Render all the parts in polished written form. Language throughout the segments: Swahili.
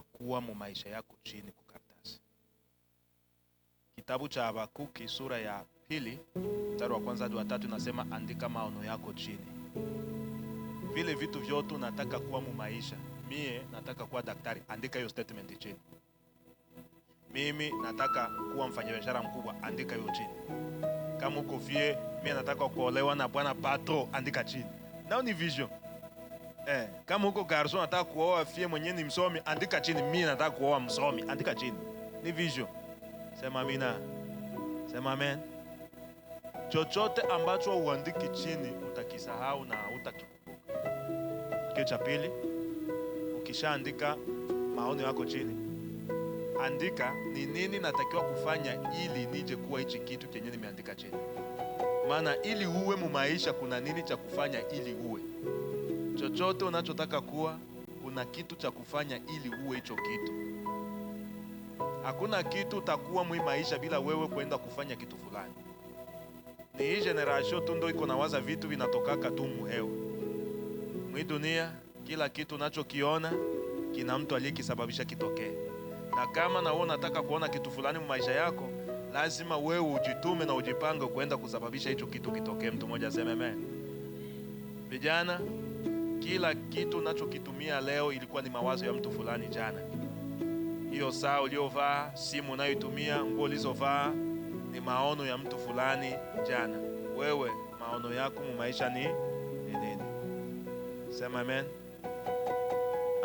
unataka kuwa mu maisha yako chini kukaratasi. Kitabu cha Habakuki sura ya 2 mstari wa 1 hadi wa 3 inasema andika maono yako chini. Vile vitu vyote unataka kuwa mu maisha. Mie nataka kuwa daktari, andika hiyo statement chini. Mimi nataka kuwa mfanyabiashara mkubwa, andika hiyo chini. Kama uko vie, mimi nataka kuolewa na bwana patro, andika chini. Nao ni vision. Kama uko garçon nataka kuoa fie mwenye ni msomi, andika chini. Mimi nataka kuoa msomi, andika chini. Ni vision. Sema amina. Sema amen. Chochote ambacho uandiki chini utakisahau na utakikumbuka. Kitu cha pili, ukishaandika maono yako chini, andika ni nini natakiwa kufanya ili nije kuwa hichi kitu chenye nimeandika chini. Maana ili uwe mu maisha kuna nini cha kufanya ili uwe. Chochote unachotaka kuwa, kuna kitu cha kufanya ili uwe hicho kitu. Hakuna kitu utakuwa mu maisha bila wewe kwenda kufanya kitu fulani. Ni hii generation tu ndo iko nawaza vitu vinatokaka tu muhewa. Mwi dunia kila kitu unachokiona kina mtu aliyekisababisha kitokee. Na kama na wewe unataka kuona kitu fulani mu maisha yako, lazima wewe ujitume na ujipange kwenda kusababisha hicho kitu kitokee. Mtu mmoja aseme amen. Vijana, kila kitu unachokitumia leo ilikuwa ni mawazo ya mtu fulani jana. Hiyo saa uliovaa, simu unayoitumia, nguo ulizovaa ni maono ya mtu fulani jana. Wewe maono yako mu maisha ni nini? Sema amen.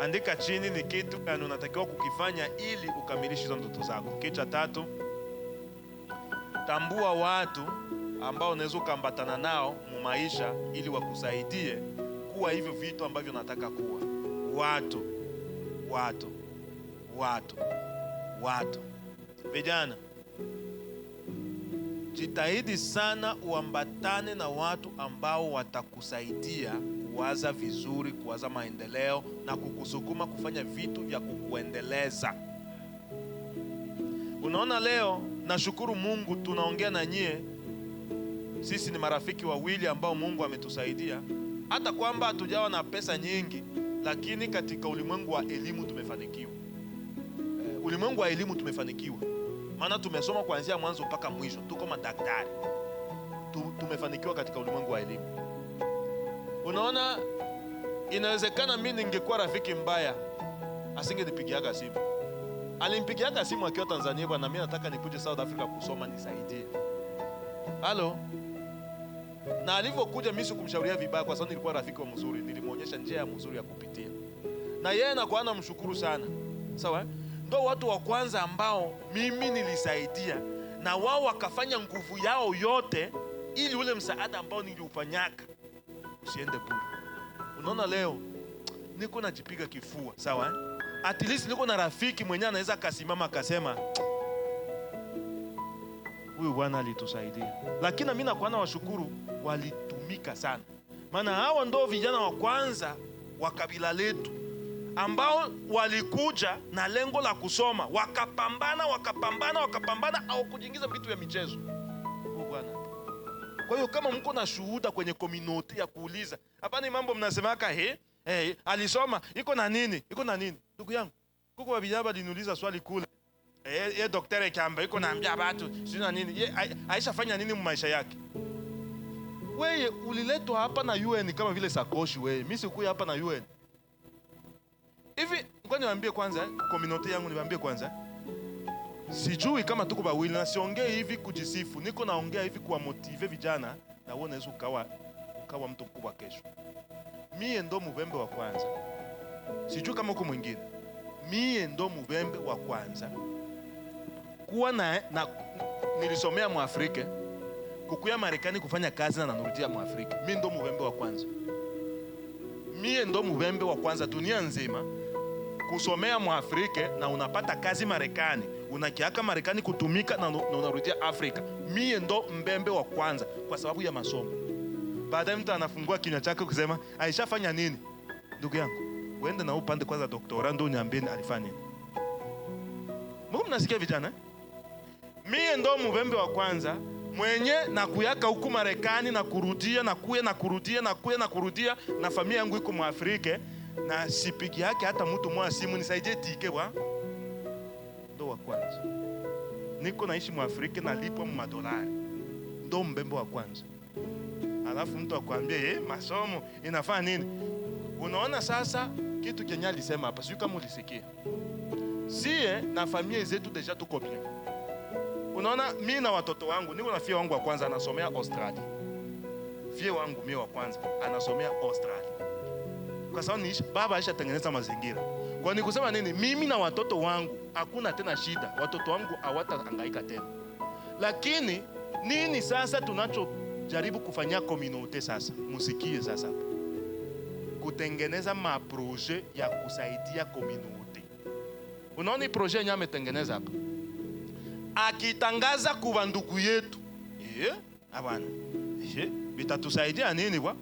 Andika chini ni kitu gani unatakiwa kukifanya ili ukamilishe hizo ndoto zako. Kitu cha tatu, tambua watu ambao unaweza kuambatana nao mu maisha ili wakusaidie kuwa hivyo vitu ambavyo unataka kuwa. Watu, watu, watu, watu. Vijana, jitahidi sana uambatane na watu ambao watakusaidia kuwaza vizuri, kuwaza maendeleo na kukusukuma kufanya vitu vya kukuendeleza. Unaona leo, nashukuru Mungu tunaongea na nyie. Sisi ni marafiki wawili ambao Mungu ametusaidia. Hata kwamba hatujawa na pesa nyingi, lakini katika ulimwengu wa elimu tumefanikiwa. Ulimwengu wa elimu tumefanikiwa. Maana tumesoma kuanzia mwanzo mpaka mwisho, tuko madaktari. Tumefanikiwa katika ulimwengu wa elimu. Unaona, inawezekana mimi ningekuwa rafiki mbaya, asingenipigiaga simu. Alimpigiaga simu akiwa Tanzania, bwana mimi nataka nikuje South Africa kusoma nisaidie. Halo? Na alivyokuja mimi sikumshauria vibaya kwa sababu nilikuwa rafiki wa mzuri, nilimuonyesha njia ya mzuri ya kupitia. Na yeye anakuwa anamshukuru sana. Sawa? Ndio watu wa kwanza ambao mimi nilisaidia na wao wakafanya nguvu yao yote ili ule msaada ambao niliufanyaka usiende bure. Unaona leo niko najipiga kifua, sawa? At least niko na rafiki mwenye anaweza akasimama akasema huyu bwana alitusaidia. Lakini mimi nakuwa na washukuru, walitumika sana. Maana hawa ndio vijana wa kwanza wa kabila letu ambao walikuja na lengo la kusoma, wakapambana, wakapambana, wakapambana au kujiingiza vitu vya michezo. Huyu bwana. Kwa hiyo kama mko na shuhuda kwenye community ya kuuliza, hapa ni mambo mnasemaka alisoma, iko na nini? Iko na nini? Ndugu yangu, kuko wa vijana waliniuliza swali kule. Daktari Kiamba iko naambia watu sio na nini? Ye aishafanya nini mu maisha yake? Wewe uliletwa hapa na UN kama vile sakoshi wewe. Mimi sikuja hapa na UN. Hivi ngoja niwaambie kwanza, community yangu niwaambie kwanza. Sijui kama tuko bawili na siongee hivi kujisifu. Niko naongea hivi kuwa motive vijana na wewe unaweza ukawa mtu mkubwa kesho. Mie ndo mubembe wa kwanza. Sijui kama uko mwingine. Mie ndo mubembe wa kwanza. Kuwa na nilisomea Mwafrika, kukuya Marekani kufanya kazi na narudia Mwafrika. Mie ndo mubembe wa kwanza. Mie ndo mubembe wa kwanza dunia nzima kusomea Mwafrika na unapata kazi Marekani, unakiaka Marekani kutumika na unarudia Afrika. Mie ndo mbembe wa kwanza kwa sababu ya masomo. Baadaye mtu anafungua kinywa chake kusema aishafanya nini? Ndugu yangu, uende na upande kwanza doktora ndo uniambie alifanya nini. Mungu, mnasikia vijana? Mie ndo mubembe wa kwanza mwenye na kuyaka huku Marekani na kurudia na kuya na kurudia na kuya na kurudia na familia yangu iko Mwafrika. Na sipigi yake hata mtu mmoja simu nisaidie ticket bwa. Ndo wa kwanza. Niko naishi mu Afrika nalipwa mu madolari. Ndo mbembe wa kwanza. Alafu mtu akwambie masomo inafaa nini? Unaona sasa kitu kenye alisema hapa, sijui kama ulisikia. Sie na familia zetu déjà tuko bien. Unaona mimi na watoto wangu, niko na fille wangu wa kwanza anasomea Australia. Fille wangu mimi wa kwanza anasomea Australia. Kwa sababu niishi baba alishatengeneza mazingira. Kwa ni kusema nini? Mimi na watoto wangu hakuna tena shida. Watoto wangu hawatahangaika tena. Lakini nini sasa tunachojaribu kufanyia communauté sasa? Musikie sasa. Kutengeneza maprojet ya kusaidia communauté. Unaona hii projet yenyewe ametengeneza hapa. Akitangaza kuwa ndugu yetu. Hapana. Vitatusaidia nini bwa?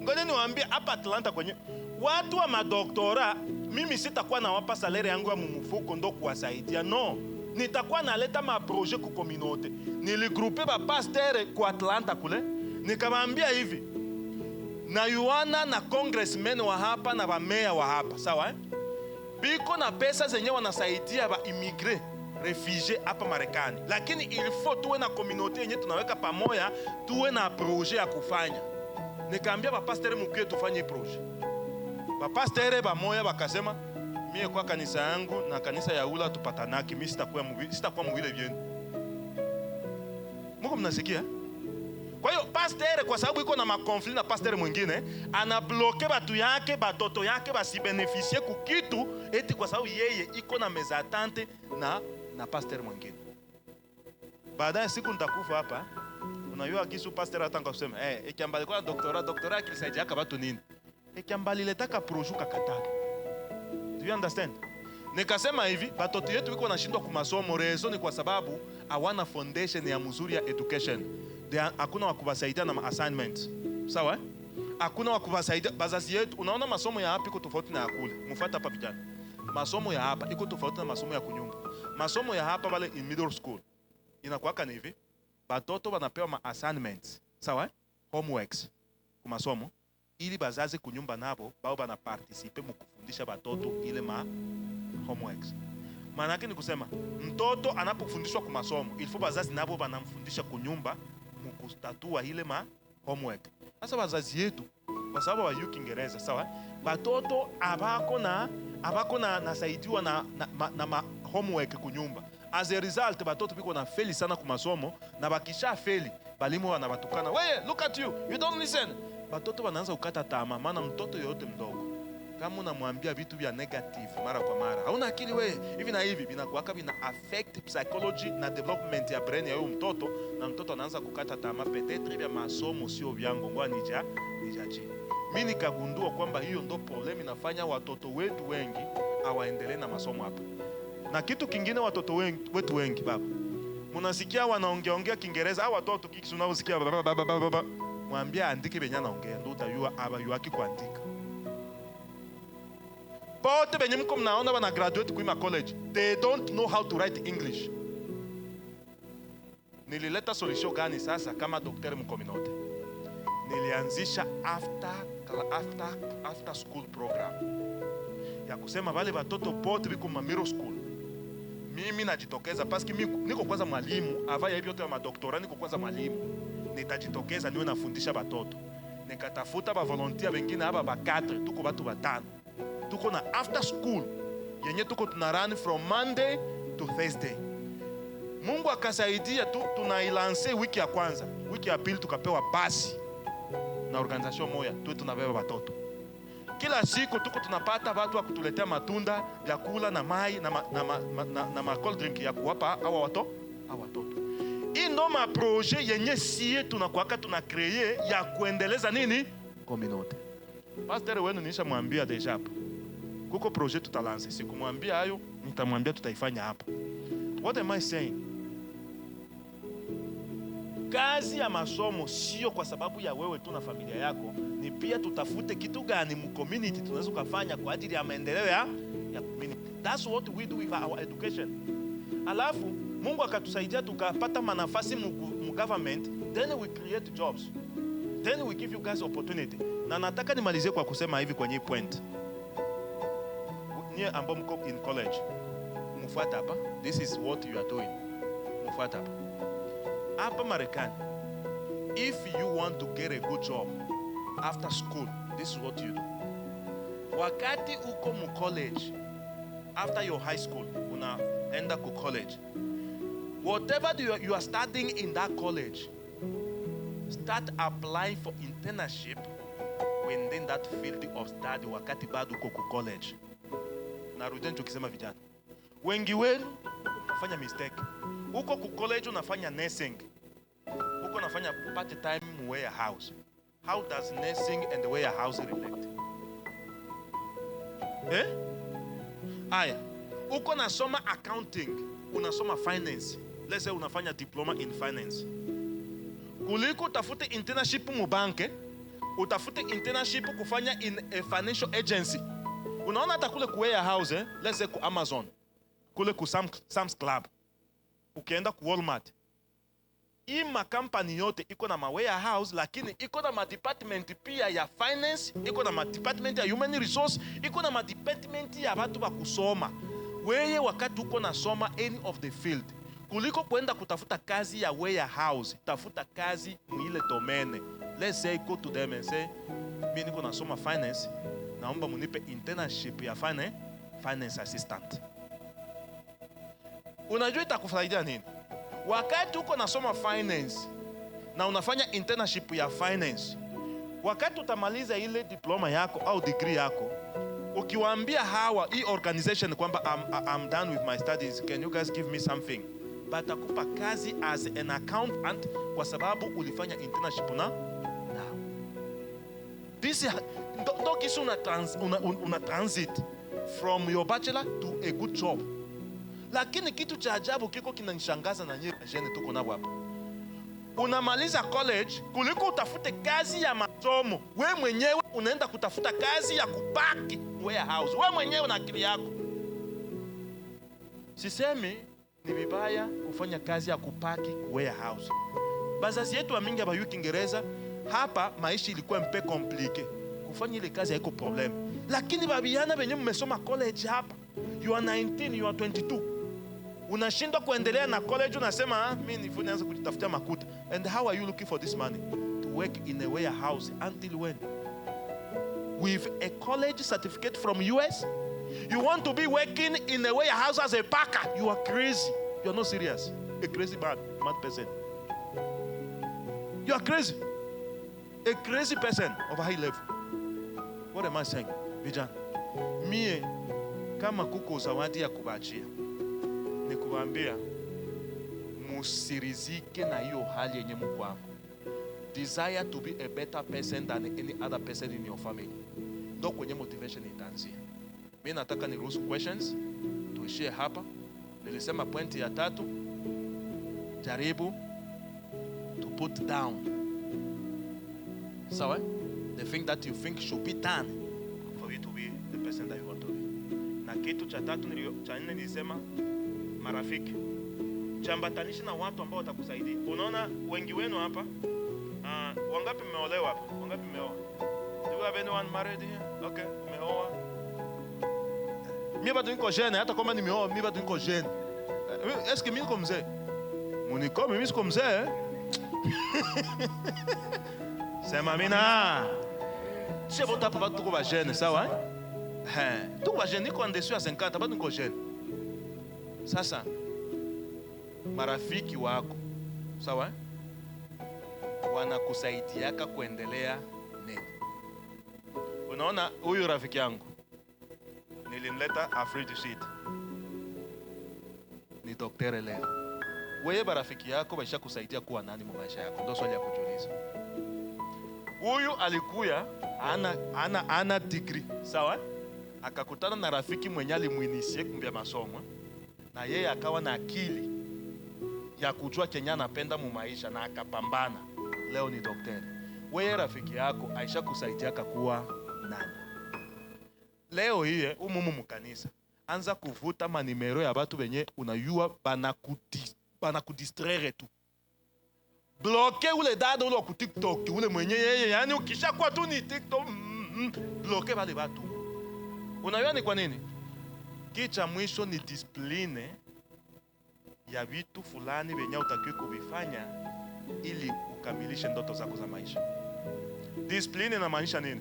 Ngoja niwaambie hapa Atlanta kwenye watu wa madoktora, mimi sitakuwa nawapa salaire yangu ya mumufuko ndo kuwasaidia. No, nitakuwa naleta maprojet ku communauté. Niligroupe ba pasteur ku Atlanta kule, nikamwambia hivi, na yuana na congressman wa hapa na ba wa hapa, sawa eh? Biko na pesa zenye wanasaidia ba immigré réfugié hapa Marekani, lakini il faut tuwe na communauté yenye tunaweka pamoja, tuwe na projet ya kufanya. Nikaambia bapasteur mukie tufanye projet. Bapasteur bamoya bakasema mie kwa kanisa yangu na kanisa ya ula tupatanaki, mimi sitakuwa muvile vyenu. Muko mnasikia? Kwa hiyo pasteur kwa sababu iko na maconflit na pasteur mwingine, anabloque batu yake, batoto yake basibénéficier kukitu eti kwa sababu yeye iko na mésentente na pasteur mwingine. Baadaye siku nitakufa hapa, unajua kisu pasteur hata kusema ikiamba alikuwa na doctorat, doctorat akilisaidia batu nini? Ikiamba aliletaka projet kakatala. Do you understand? Nikasema hivi, batoto yetu iko nashindwa kumasomo, raison ni kwa sababu hawana foundation ya mzuri ya education. Hakuna wa kuwasaidia na assignments. Sawa? Hakuna wa kuwasaidia bazazi yetu. Unaona masomo ya hapa iko tofauti na ya kule. Mfuata hapa vijana. Masomo ya hapa iko tofauti na masomo ya kunyumba. Masomo ya hapa wale in middle school inakuwaka ni hivi. Batoto wanapewa ma assignments. Sawa? Homeworks kwa masomo ili bazazi kunyumba nabo bao bana participer mu kufundisha batoto ile ma homeworks. Maana yake ni kusema mtoto anapofundishwa kwa masomo, il faut bazazi nabo banamfundisha kunyumba mukutatua ile ma homework. Sasa wazazi yetu kwa sababu hawajui Kiingereza, sawa? Batoto abako na nasaidiwa na ma homework kunyumba. As a result batoto biko na feli sana kwa masomo, na bakisha feli balimu wanabatukana, "Wewe, look at you, you don't listen." Batoto wanaanza kukata tamaa, maana mtoto yoyote mdogo kama unamwambia vitu vya negative mara kwa mara, "Hauna akili wewe," hivi na hivi, vinakuwaka vina affect psychology na development ya brain ya huyo mtoto, na mtoto anaanza kukata tamaa, "Peut-être vya masomo sio vyangu, ngoja nija chini." Mimi nikagundua kwamba hiyo ndo problem inafanya watoto wetu wengi hawaendelee na masomo hapa. Na kitu kingine, watoto wengi, wetu wengi, baba, mnasikia wanaongeaongea Kiingereza au watoto kiki unaosikia baba baba baba baba, mwambie andike benye anaongea, ndio utajua abayuaki kuandika. Bote benye mko mnaona wana graduate kuima college, they don't know how to write English. Nilileta solution gani sasa kama daktari mcommunauté? Nilianzisha after school program ya kusema wale watoto bote biko ma middle school, mimi najitokeza paske mimi niko kwanza mwalimu avaya hivi yote ya madoktora, niko kwanza mwalimu, nitajitokeza niwe nafundisha batoto. Nikatafuta ba volontaire wengine hapa ba 4, tuko batu batano, tuko na after school yenye tuko tuna run from Monday to Thursday. Mungu akasaidia tu, tunailance wiki ya kwanza, wiki ya pili tukapewa basi na organisation moya, tu tunabeba watoto kila siku, tuko tunapata watu wa kutuletea matunda, vyakula na mai na ma cold drink ya kuwapa hawa watoto. Hii ndo maprojet yenye sie tunakuwaka tuna créer ya kuendeleza nini communauté. Pasteur wenu nishamwambia déjà hapa kuko projet tutalancer, sikumwambia hayo, nitamwambia tutaifanya hapa. What am I saying? Kazi ya masomo sio kwa sababu ya wewe tu na familia yako, ni pia tutafute kitu gani mu community tunaweza kufanya kwa ajili ya maendeleo ya community. That's what we do with our education. Alafu Mungu akatusaidia tukapata manafasi mu government, then we create jobs. Then we give you guys opportunity. Na nataka nimalizie kwa kusema hivi kwenye hii point. Nyie ambao mko in college, mfuate hapa. This is what you are doing. Mfuate hapa. Hapa Marekani, if you want to get a good job after school, this is what you do. Wakati uko mu college, after your high school, unaenda ku college. Whatever you are studying in that college, start applying for internship within that field of study wakati bado uko ku college. Narudia nichokisema, vijana. Wengi wenu unafanya mistake. Uko ku college unafanya nursing. Uko unafanya part time warehouse. How does nursing and the warehouse relate? Eh? Aya. Uko nasoma accounting, unasoma finance. Let's say unafanya diploma in finance. Kuliko utafute internship mu banke, utafute internship kufanya in a financial agency. Unaona hata kule ku warehouse, eh? Let's say ku Amazon, kule ku Sam's Club, ukienda ku Walmart. Hii makampani yote iko na ma warehouse, lakini iko na ma department pia ya finance, iko na ma department ya human resource, iko na ma department ya watu wa kusoma. Weye wakati uko nasoma any of the field, kuliko kwenda kutafuta kazi ya warehouse, tafuta kazi mwile domaine. Let's say go to them and say, mimi niko nasoma finance, naomba munipe internship ya finance assistant. Unajua itakusaidia nini? Wakati uko nasoma finance na unafanya internship ya finance, wakati utamaliza ile diploma yako au degree yako, ukiwaambia hawa hii organization kwamba I'm done with my studies, can you guys give me something? Batakupa kazi as an accountant kwa sababu ulifanya internship na now. This is ndo kisu una transit from your bachelor to a good job. Lakini kitu cha ajabu kiko kinanishangaza na nyie jeunes tuko nao hapa. Unamaliza college, kuliko utafute kazi ya masomo, we mwenyewe unaenda kutafuta kazi ya kupaki warehouse. We mwenyewe na akili yako. Sisemi ni vibaya kufanya kazi ya kupaki warehouse. Bazazi yetu wa mingi habayui Kiingereza, hapa maisha ilikuwa un peu compliqué. Kufanya ile kazi haiko problème. Lakini babiana benye mmesoma college hapa, you are 19, you are 22. Unashindwa kuendelea na college, unasema, "Ah, mimi nifanye nianze kujitafutia makuta." And how are you looking for this money? To work in a warehouse until when? With a college certificate from US? You want to be working in a warehouse as a packer? You are crazy. You are not serious. A crazy man, mad person. You are crazy. A crazy person of a high level. What am I saying? Vijana. Mie kama kuko zawadi ya kubachia, ni kuambia musirizike na hiyo hali yenye mko hapo. Desire to be a better person than any other person in your family. Ndo kwenye motivation itaanzia. Mimi nataka niruhusu questions, tuishie hapa. Nilisema pointi ya tatu, jaribu to put down. Sawa? The thing that you think should be done for you to be the person that you want to be. Na kitu cha tatu cha nne nilisema marafiki. Jambatanisha na watu ambao watakusaidia. Unaona wengi wenu hapa, wangapi mmeolewa hapa? Wangapi mmeoa? Do you have anyone married here? Okay, umeoa. Mimi bado niko jeune, hata kama nimeoa, mimi bado niko jeune. Est-ce que mimi niko mzee? Muniko, mimi siko mzee, eh? Sema amina. Sio bote hapa bado tuko ba jeune, sawa? Eh? Tuko ba jeune, niko en dessous ya 50, bado niko jeune. Sasa marafiki wako, sawa? Wanakusaidiaka kuendelea nini? Unaona huyu rafiki yangu nilimleta Afrique du Sud, ni daktari leo. Wewe barafiki yako baisha kusaidia kuwa nani mu maisha yako? Ndio swali ya kujiuliza. Huyu alikuya ana degree, sawa? Akakutana na rafiki mwenye alimuinisie kumbia masomo, na yeye akawa na akili ya kujua kenye anapenda mu maisha na akapambana. Leo ni daktari. Wewe rafiki yako aisha kusaidia kuwa nani? Leo hii umumu mukanisa, anza kuvuta manimero ya batu benye unayua banakudistraire tu. Bloquer ule dada ule wa ku TikTok, ule mwenye yeye, yani ukishakuwa tu ni TikTok, bloquer wale watu. Unajua ni kwa nini? Kicha mwisho ni discipline ya vitu fulani venye utakiwa kuvifanya ili ukamilishe ndoto zako za maisha. Discipline inamaanisha nini?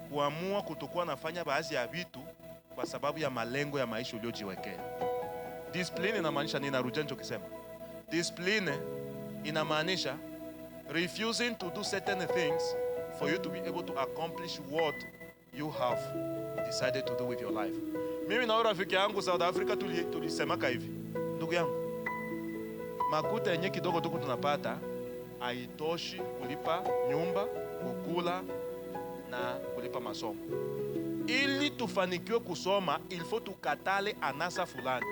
Kuamua kutokuwa nafanya baadhi ya vitu kwa sababu ya malengo ya maisha uliojiwekea. Discipline inamaanisha nini? Narudia nichokisema. Discipline inamaanisha refusing to do certain things for you to be able to accomplish what you have decided to do with your life. Mimi na rafiki yangu South Africa tulisemaka hivi, ndugu yangu, makuta yenye kidogo tuko tunapata haitoshi kulipa nyumba, kukula na kulipa masomo. Ili tufanikiwe kusoma, il faut tukatale anasa fulani.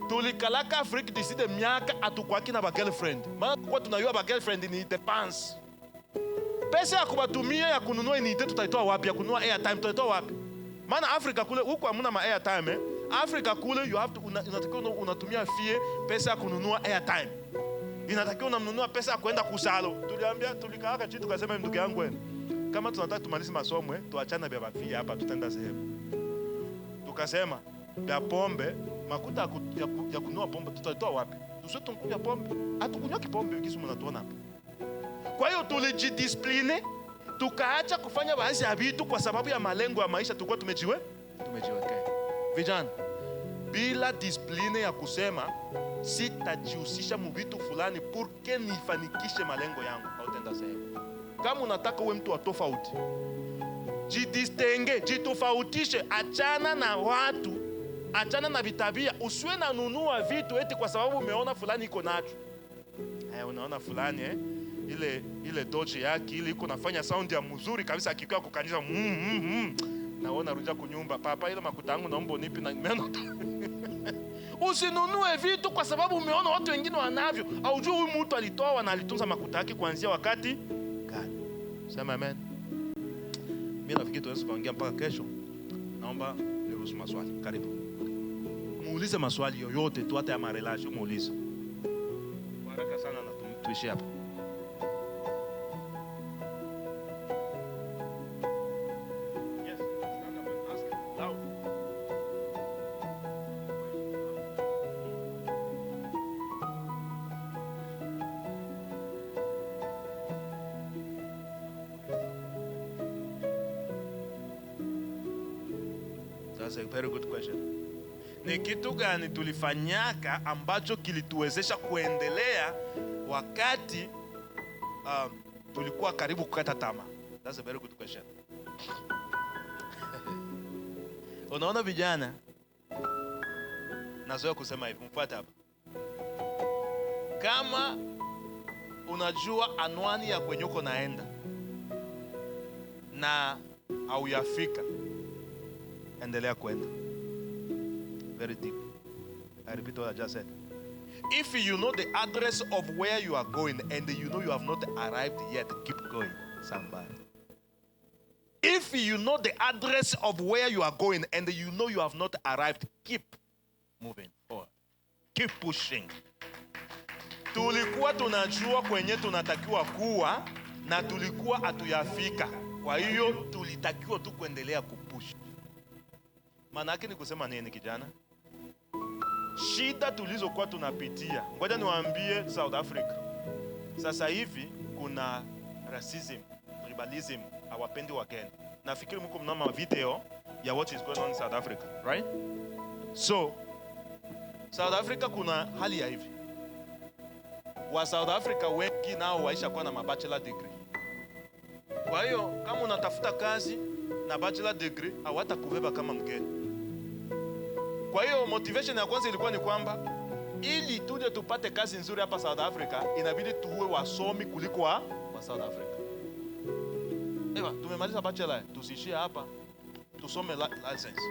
Tulikalaka Afrique du Sud miaka atukwaki na ba girlfriend. Maana kwa tunayua ba girlfriend ni dépense. Pesa ya kubatumia ya kununua unité tutaitoa wapi? Ya kununua airtime tutaitoa wapi? Maana Afrika kule huko hamuna ma airtime eh? Afrika kule you have to unatakiwa unatumia fie pesa ya kununua airtime. Inatakiwa unamnunua pesa ya kwenda kusalo. Tuliambia, tulikaa chini tukasema, ndugu yangu wewe, kama tunataka tumalize masomo tuachane vya bafia hapa, tutaenda sehemu. Tukasema vya pombe, makuta ya kununua pombe tutaitoa wapi? Tusiwe tunkunywa pombe. Hatukunywa kipombe kisu mnatuona hapa. Kwa hiyo tulijidiscipline, tukaacha kufanya baadhi ya vitu kwa sababu ya malengo ya maisha tulikuwa tumejiwekea. Vijana, bila discipline ya kusema sitajihusisha mu vitu fulani pour que nifanikishe malengo yangu, hautaenda sehemu. Kama unataka uwe mtu wa tofauti, jidistingue, jitofautishe, achana na watu, achana na vitabia. Usiwe na nunua vitu eti kwa sababu umeona fulani iko nacho. Unaona fulani ile tochi yake ile iko nafanya sound ya mzuri kabisa akikaa kukanisa Naona ruja kunyumba, papa ile makuta yangu naomba unipe na meno. Usinunue vitu kwa sababu umeona watu wengine wanavyo. Haujui huyu mtu alitoa na alitunza makuta yake kuanzia wakati gani. Sema amen. Mimi nafikiri tuweze kuongea mpaka kesho. Naomba niruhusu maswali. Karibu. Muulize maswali yoyote tu, hata ya marelaje muulize. Kwa haraka sana na tuishie hapa. Yes, stand up and ask loud. That's a very good question. Ni kitu gani tulifanyaka ambacho kilituwezesha kuendelea wakati tulikuwa karibu kukata tamaa? That's a very good question. Unaona vijana, nazoea kusema hivi, mfuate hapa. Kama unajua anwani ya kwenye uko naenda na haujafika, endelea kwenda. Very deep. I repeat what I just said. If you know the address of where you are going and you know you have not arrived yet, keep going. Somebody. If you know the address of where you are going and you know you have not arrived, keep moving forward. Keep pushing. Tulikuwa tunajua kwenye tunatakiwa kuwa na tulikuwa hatuyafika. Kwa hiyo tulitakiwa tu kuendelea kupush. Maana yake ni kusema nini kijana? Shida tulizokuwa tunapitia. Ngoja niwaambie South Africa. Sasa hivi kuna racism, tribalism, hawapendi wageni. Nafikiri mko mnaona video ya what is going on in South Africa, right? So, South Africa kuna hali ya hivi. Wa South Africa wengi nao waisha kuwa na mabachelor degree. Kwa hiyo kama unatafuta kazi na bachelor degree hawatakubeba kama mgeni. Kwa hiyo motivation ya kwanza ilikuwa ni kwamba ili tuje tupate kazi nzuri hapa South Africa inabidi tuwe wasomi kuliko wa South Africa. Eva, tumemaliza bachelor, tusiishie hapa. Tusome license.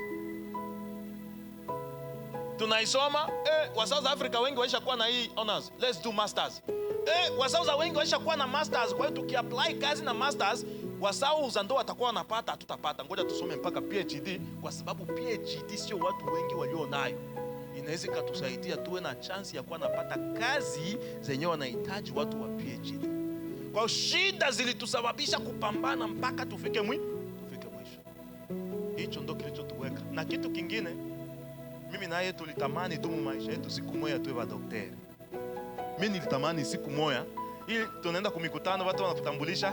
Tunaisoma, wa South Africa wengi waisha kuwa na hii honors. Let's do masters. Wa South wengi waisha kuwa na masters, kwa hiyo tukiapply kazi na masters, wa South ndo watakuwa wanapata, hatutapata. Ngoja tusome mpaka PhD kwa sababu PhD sio watu wengi walio nayo. Inaweza ikatusaidia tuwe na chance ya kuwa napata kazi zenye wanahitaji watu wa PhD. Kwa shida zilitusababisha kupambana mpaka tufike mwisho. Hicho ndo kilichotuweka. Na kitu kingine, mimi naye tulitamani tu maisha yetu siku moja tuwe daktari. Mimi nilitamani siku moja ili tunaenda kumikutano watu wanakutambulisha,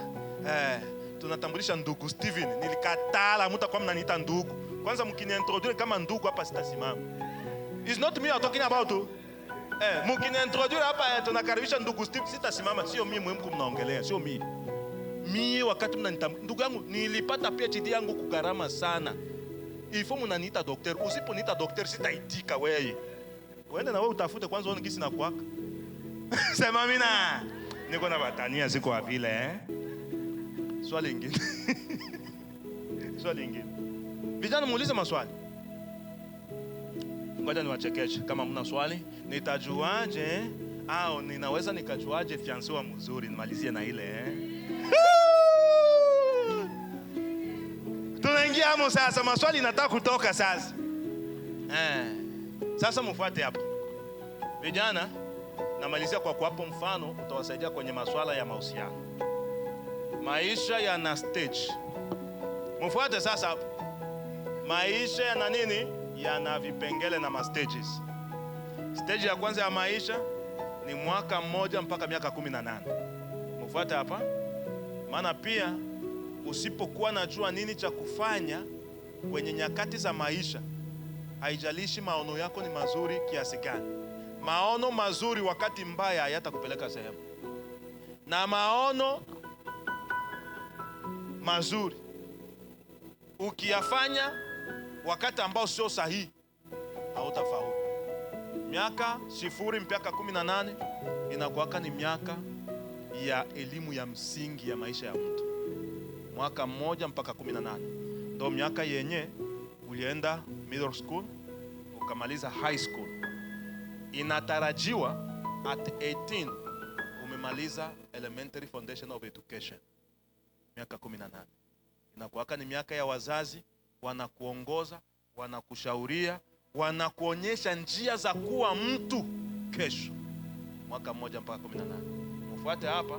tunatambulisha ndugu Steven. Nilikatala mtakuwa mnaniita ndugu. Kwanza mkiniintroduce kama ndugu hapa sitasimama. It's not me I'm talking about. Mkiniintroduce hapa tunakaribisha ndugu Steve, sitasimama. Sio mimi mko mnaongelea, sio mimi. Mimi wakati mnanitambulisha ndugu yangu, nilipata PhD yangu kugharama sana. Ifo mnaniita doctor, usiponiita doctor sitaitika wewe. Uende na wewe utafute kwanza uone gisi nakuaka. Sema mina. Niko na batania siko wa vile Swali lingine. Swali lingine. Vijana muulize maswali. Ngoja niwachekeshe kama mna swali. Nitajuaje au ninaweza nikajuaje fiancé wa mzuri? Nimalizie na ile Tunaingia hamo sasa, maswali nataka kutoka sasa. Sasa mfuate hapo. Vijana, namalizia kwa kuwapo mfano utawasaidia kwenye maswala ya mahusiano. Maisha yana stage. Mfuate sasa hapo. Maisha yana nini? Yana vipengele na ma stages. Stage ya kwanza ya maisha ni mwaka mmoja mpaka miaka 18. Mfuate hapa. Maana pia usipokuwa najua nini cha kufanya kwenye nyakati za maisha, haijalishi maono yako ni mazuri kiasi gani. Maono mazuri wakati mbaya hayatakupeleka sehemu. Na maono mazuri ukiyafanya wakati ambao sio sahihi, hautafaulu. Miaka 0 mpaka 18 inakuwa ni miaka ya elimu ya msingi ya maisha ya mtu. Mwaka 1 mpaka 18 ndo miaka yenye ulienda middle school ukamaliza high school. Inatarajiwa at 18 umemaliza elementary foundation of education. Miaka 18 inakuwa ni miaka ya wazazi wanakuongoza, wanakushauria, wanakuonyesha njia za kuwa mtu kesho. Mwaka 1 mpaka 18. Mfuate hapa,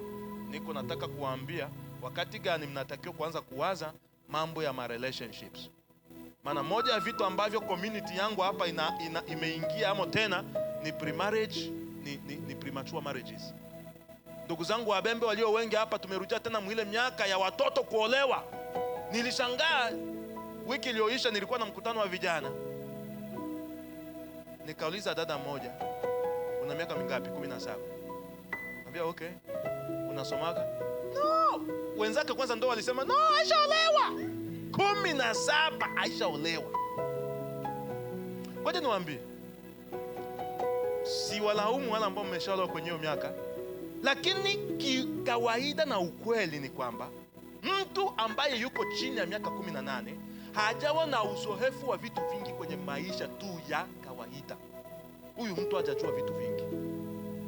niko nataka kuwaambia wakati gani mnatakiwa kuanza kuwaza mambo ya ma relationships. Maana moja ya vitu ambavyo community yangu hapa imeingia amo tena ni pre-marriage, ni premature marriages. Ndugu zangu wabembe walio wengi hapa, tumerudia tena mwile miaka ya watoto kuolewa. Nilishangaa wiki iliyoisha nilikuwa na mkutano wa vijana. Nikauliza dada mmoja, una miaka mingapi? 17. Niambia okay, unasomaga? No. Wenzake kwanza ndo walisema no, aishaolewa. 17 aishaolewa. Ngoja niwaambie, si walaumu wala ambao mmeshaolewa kwenye hiyo miaka, lakini kikawaida na ukweli ni kwamba mtu ambaye yuko chini ya miaka 18 hajawa na uzoefu wa vitu vingi kwenye maisha tu ya kawaida. Huyu mtu hajajua vitu vingi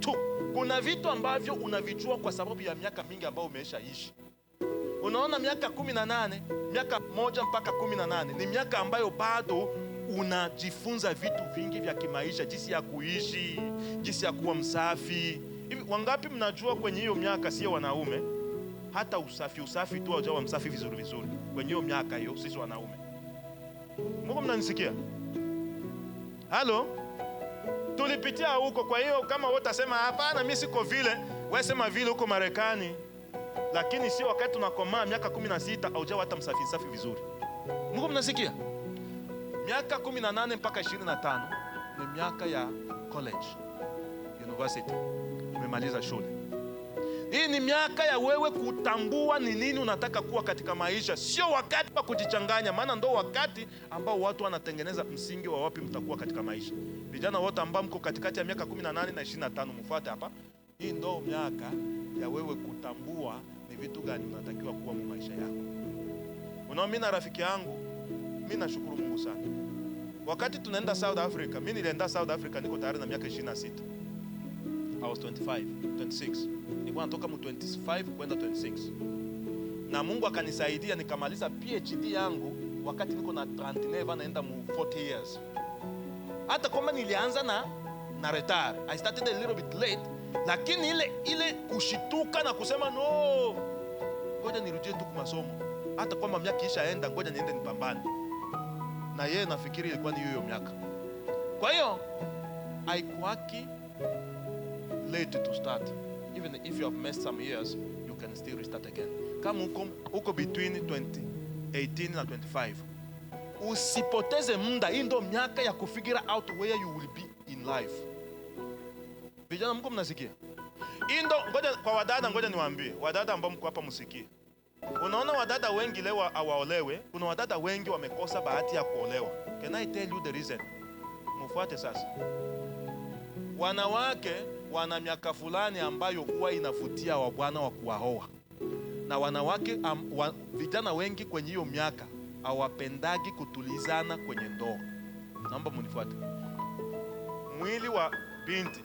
tu. Kuna vitu ambavyo unavijua kwa sababu ya miaka mingi ambayo umeshaishi. Unaona miaka 18, miaka 1 mpaka 18 ni miaka ambayo bado unajifunza vitu vingi vya kimaisha, jinsi ya kuishi, jinsi ya kuwa msafi. Hivi wangapi mnajua kwenye hiyo miaka sio wanaume hata usafi tu haujawa msafi vizuri vizuri kwenye hiyo miaka hiyo sisi wanaume. Mungu mnanisikia? Halo? Tulipitia huko. Kwa hiyo kama wewe utasema hapana mimi siko vile, wewe sema vile huko Marekani. Lakini sio wakati tunakomaa miaka 16 haujawa hata msafi safi vizuri. Mungu mnasikia? Miaka 18 mpaka 25 ni miaka ya college, university. Umemaliza shule. Hii ni miaka ya wewe kutambua ni nini unataka kuwa katika maisha. Sio wakati wa kujichanganya, maana ndo wakati ambao watu wanatengeneza msingi wa wapi mtakuwa katika maisha. Vijana wote ambao mko katikati ya miaka 18 na 25 mfuate hapa. Hii ndo miaka ya wewe kutambua ni vitu gani unatakiwa kuwa mu maisha yako. Unaona, mimi na rafiki yangu, mimi nashukuru Mungu sana. Wakati tunaenda South Africa, mimi nilienda South Africa niko tayari na miaka 26. I was 25, 26. Nilikuwa natoka mu 25 kwenda 26. Na Mungu akanisaidia nikamaliza PhD yangu wakati niko na 39 naenda mu 40 years. Hata kama nilianza na retard, I started a little bit late, lakini ile kushituka na kusema no, ngoja nirudie tu kwa masomo, hata kama miaka ishaenda, ngoja niende nipambane. Na yeye nafikiri ilikuwa ni hiyo miaka. Kwa hiyo haikuwaki late to start. Even if you have missed some years, you can still restart again. Kama uko between 18 na 25, usipoteze muda. Hii ndo miaka ya kufigure out where you will be in life. Vijana mko mnasikia? Hii ndo, ngoja kwa wadada, ngoja niwaambie. Wadada ambao mko hapa msikie. Unaona wadada wengi leo hawaolewe. Kuna wadada wengi wamekosa bahati ya kuolewa. Can I tell you the reason? Mfuate sasa. Wanawake wana miaka fulani ambayo huwa inavutia wabwana wa kuwaoa. Na wanawake, vijana wengi kwenye hiyo miaka hawapendagi kutulizana kwenye ndoa. Naomba mnifuate. Mwili wa binti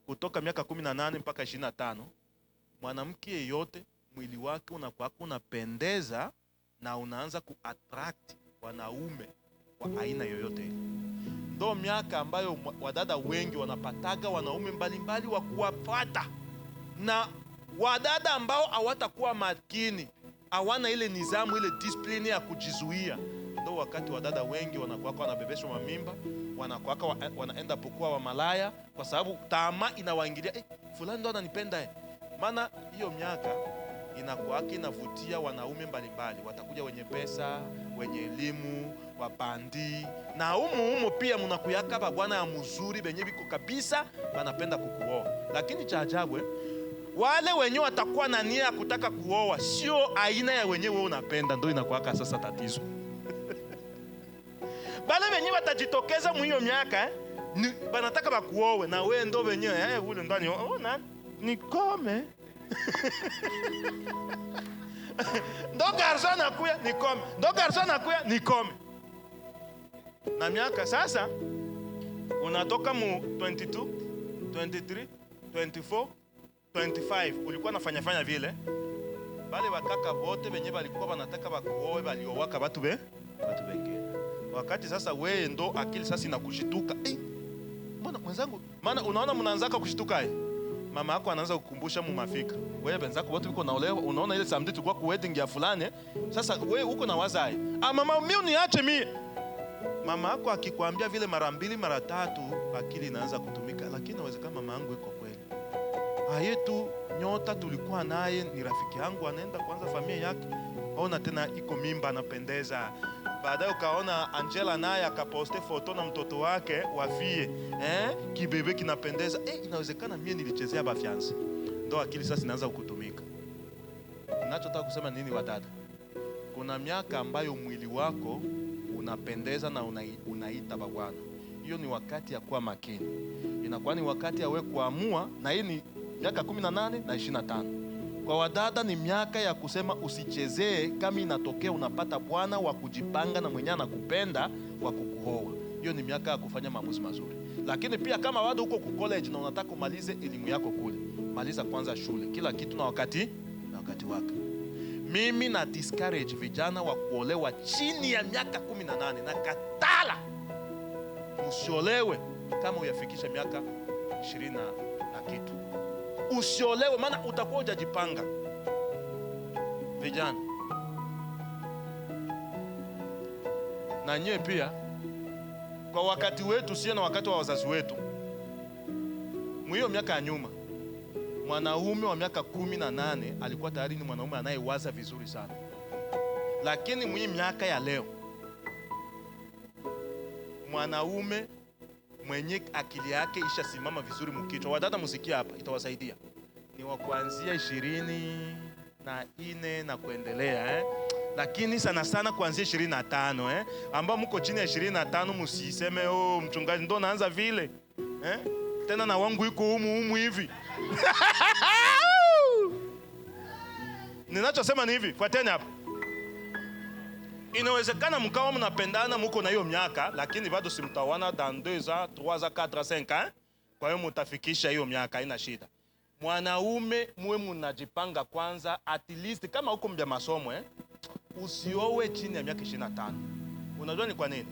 kutoka miaka 18 mpaka 25, mwanamke yeyote mwili wake unakuwa unapendeza na unaanza kuattract wanaume wa aina yoyote ile. Ndo miaka ambayo wadada wengi wanapataga wanaume mbalimbali wa kuwafuata. Na wadada ambao hawatakuwa makini, hawana ile nidhamu, ile discipline ya kujizuia, ndo wakati wadada wengi wanakuwa wanabebeshwa mamimba, wanakuwa wanaenda pokua wa malaya, kwa sababu tamaa inawaingilia, fulani ndo ananipenda. Maana hiyo miaka inakuwa inavutia wanaume mbalimbali, watakuja wenye pesa, wenye elimu, wapandi. Na humu humu pia mnakuyaka ba bwana ya mzuri benye biko kabisa wanapenda kukuoa. Lakini cha ajabu, wale wenye watakuwa na nia ya kutaka kuoa sio aina ya wenye wewe unapenda, ndio inakuwa sasa tatizo. Bale wenye watajitokeza mu hiyo miaka, ni banataka bakuoe na wewe ndo wenye, ule ndani, oh, na nikome. Ndo garçon anakuya nikome, ndo garçon anakuya nikome. Na miaka sasa unatoka mu 22, 23, 24, 25, ulikuwa unafanya fanya vile. Bale wakaka wote wenye walikuwa wanataka bakuoe balioaka watu wengine. Wakati sasa wewe ndo akili sasa inakushituka. Mbona mwenzangu? Maana unaona mnaanzaka kushituka. Mama yako anaanza kukumbusha mumafika. Wewe wenzako wote uko naolewa, unaona ile samedi tulikuwa ku wedding ya fulani. Sasa wewe uko na wazae. Mama mimi uniache mimi. Mama yako akikwambia vile mara mbili mara tatu, akili inaanza kutumika. Lakini inawezekana mama yangu iko kweli. Ayetu nyota tulikuwa naye ni rafiki yangu, anaenda kuanza familia yake. Ona tena iko mimba anapendeza. Baadaye ukaona Angela naye akaposte foto na mtoto wake wafie. Kibebe kinapendeza. Inawezekana mimi nilichezea ba fiancé. Ndo akili sasa inaanza kutumika. Ninachotaka kusema nini wadada? Kuna miaka ambayo mwili wako unapendeza na unaita babwana. Hiyo ni wakati ya kuwa makini. Inakuwa ni wakati ya wewe kuamua, na hii ni miaka 18 na 25. Kwa wadada ni miaka ya kusema usichezee, kama inatokea unapata bwana wa kujipanga na mwenye anakupenda wa kukuoa. Hiyo ni miaka ya kufanya maamuzi mazuri. Lakini pia kama bado uko ku college na unataka kumalize elimu yako kule, maliza kwanza shule. Kila kitu na wakati wake. Mimi na discourage vijana wa kuolewa chini ya miaka 18 na katala. Usiolewe kama hujafikisha miaka 20 na kitu. Usiolewe maana utakuwa hujajipanga. Vijana. Na nyie pia kwa wakati wetu sio na wakati wa wazazi wetu. Mwiyo miaka ya nyuma, mwanaume wa miaka 18 alikuwa tayari ni mwanaume anayewaza vizuri sana. Lakini mwi miaka ya leo, mwanaume mwenye akili yake ishasimama vizuri mkichwa. Wadada msikia hapa, itawasaidia. Ni wa kuanzia 24 na kuendelea, Lakini sana sana kuanzia 25, Ambao mko chini ya 25 msiseme oh mchungaji ndo naanza vile. Tena na wangu iko humu hivi. Ninachosema ni hivi, fuateni hapa. Inawezekana mkawa mnapendana mko na hiyo miaka, lakini bado si mtawana dans 2 ans, 3 ans, 4 ans, 5 ans. Kwa hiyo mtafikisha hiyo miaka, haina shida. Mwanaume muwe mnajipanga kwanza, at least kama uko mbya masomo, usiowe chini ya miaka 25. Unajua ni kwa nini?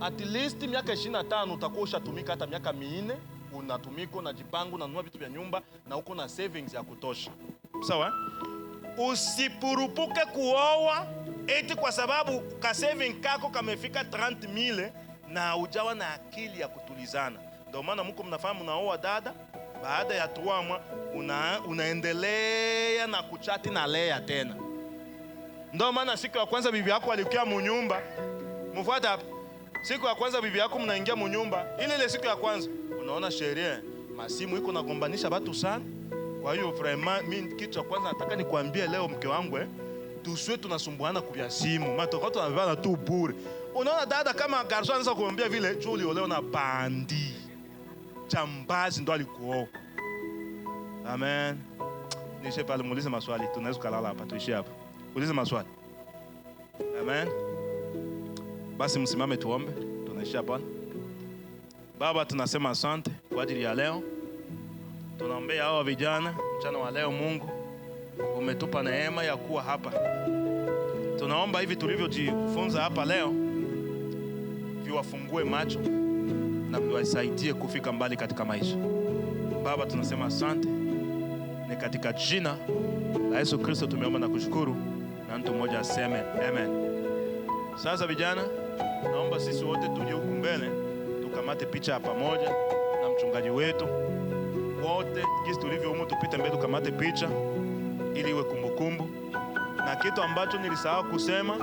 At least miaka 25 utakuwa ushatumika hata miaka 4, unatumika, unajipanga, unanunua vitu vya nyumba na uko na savings ya kutosha. Sawa? Usipurupuke kuoa eti kwa sababu ka saving kako kamefika 30,000 na ujawa na akili ya kutulizana. Ndio maana mko mnafahamu, unaoa dada, baada ya 3 mois unaendelea na kuchati na Lea tena. Ndio maana siku ya kwanza bibi yako alikuwa munyumba, mfuata hapa. Siku ya kwanza bibi yako mnaingia munyumba, ile ile siku ya kwanza unaona sheria masimu iko nagombanisha watu sana. Kwa hiyo vraiment mimi kitu cha kwanza nataka nikwambie leo mke wangu, tusiwe tunasumbuana kwa simu, matoko tunavana tu bure. Unaona dada kama garçon anaanza kuambia vile, juu uliolewa na bandi jambazi ndo alikuoa. Amen. Nishe pale, muulize maswali, tunaweza kulala hapa, tuishie hapa. Ulize maswali. Amen. Basi msimame tuombe, tunaishia hapa. Baba, tunasema asante kwa ajili ya leo. Tunaombea hawa vijana mchana wa leo. Mungu, umetupa neema ya kuwa hapa. Tunaomba hivi tulivyojifunza hapa leo viwafungue macho na viwasaidie kufika mbali katika maisha. Baba, tunasema asante. Ni katika jina la Yesu Kristo tumeomba na kushukuru, na mtu mmoja aseme amen. Sasa vijana, naomba sisi wote tuje huku mbele tukamate picha ya pamoja na mchungaji wetu. Wote jinsi tulivyo humu tupite mbele tukamate picha ili iwe kumbukumbu. Na kitu ambacho nilisahau kusema,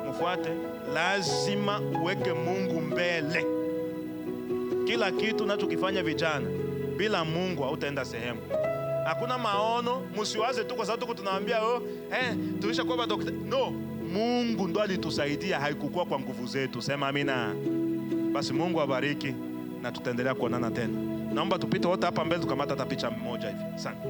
mfuate, lazima uweke Mungu mbele. Kila kitu unachokifanya vijana, bila Mungu hautaenda sehemu. Hakuna maono, msiwaze tu kwa sababu tuko tunaambia oh, tulishakuwa daktari. No, Mungu ndo alitusaidia, haikukuwa kwa nguvu zetu. Sema amina. Basi Mungu awabariki na tutaendelea kuonana tena. Naomba tupite wote hapa mbele tukamata hata picha moja hivi. Asante.